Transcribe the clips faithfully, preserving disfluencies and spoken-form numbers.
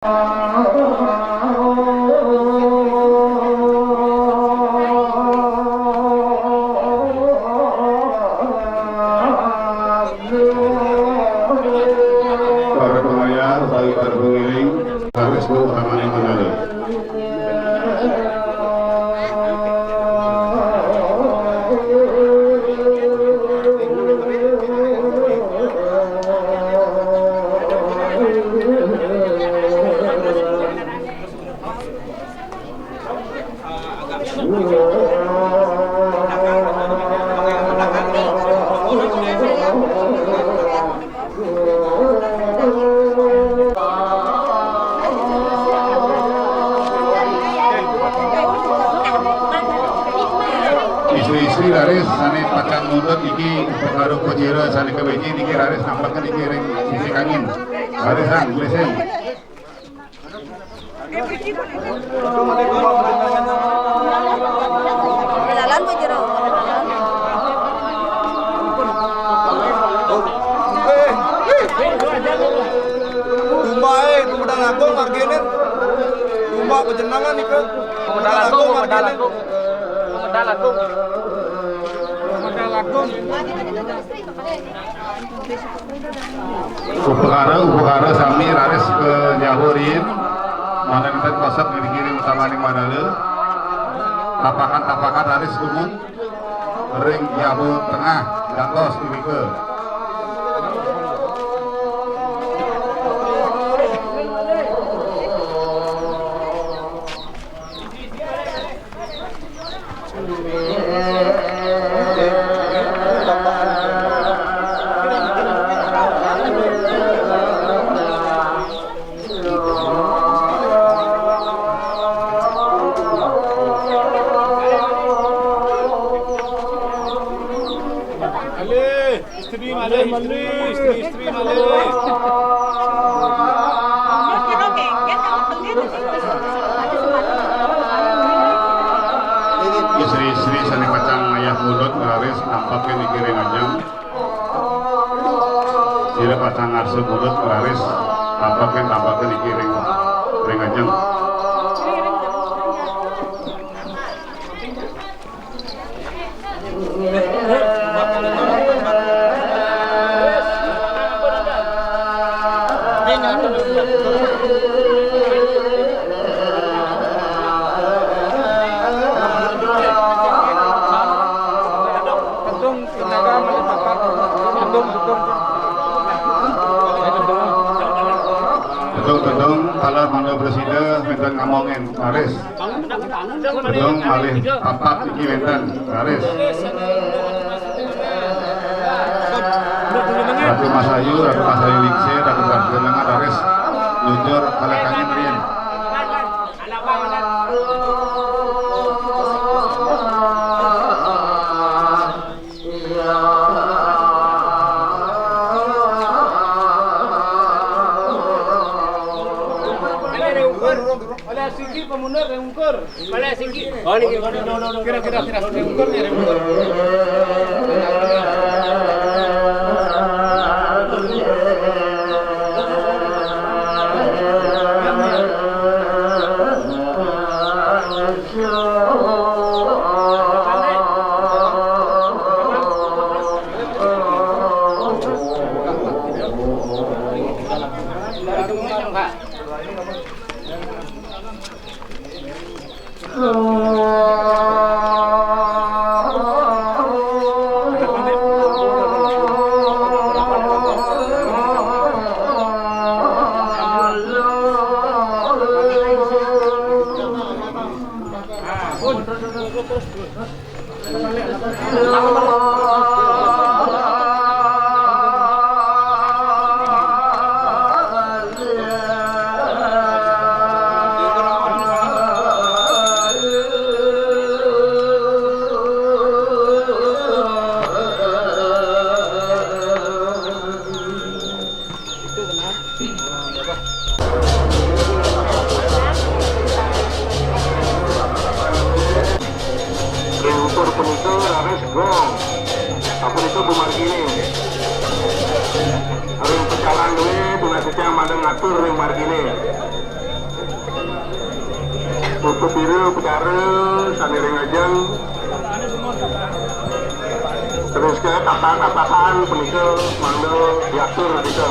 Para pangayah utawi para pangiring, raris bawa ramaning manala. Istri-istri raris sané pacang mundut niki, upakara upacara sané kabéh niki raris nampakang niki ring sisi kangin. Raris sang, raris sang. Dalam aja, Ro. Tumbaé, Tumedal Agung marginé. Tumba pajenengan nika. Tumedal Agung marginé. Tumedal Agung. Tumedal Agung. Upakara, upakara sami raris kajaba riin. Manten kosek ngiring-ngiring utamaning manala. Tapakan-tapakan raris dumun ring jaba tengah, dados irika. Alih. Istri malih, istri, istri, istri malih. Istri-istri sané pacang ngayah mundut raris nampakang niki ring ajeng. Sira pacang ngarsa mundut raris nampakang, nampakang niki ring, ring ajeng. Tedung-tedung, taler mangda prasida wénten ngamongin, raris. Tedung malih papat niki wénten, raris. Ratu Mas Ayu, Ratu Mas Ayu Lingsir, Ratu Prajenengan, raris nyujur kalih kangin riin. Oleh siki pemundur ring ungkur. Oleh siki. Oh, niki. Kira, kira, kira. Ring ungkur nih, ring ungkur. Ring ukur punika raris gong. Putu biru, pekara, samiring ajeng. Terus ke kata-kataan, punika mangda diatur, punika.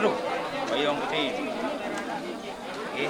Aduh, bayong gede. Eh,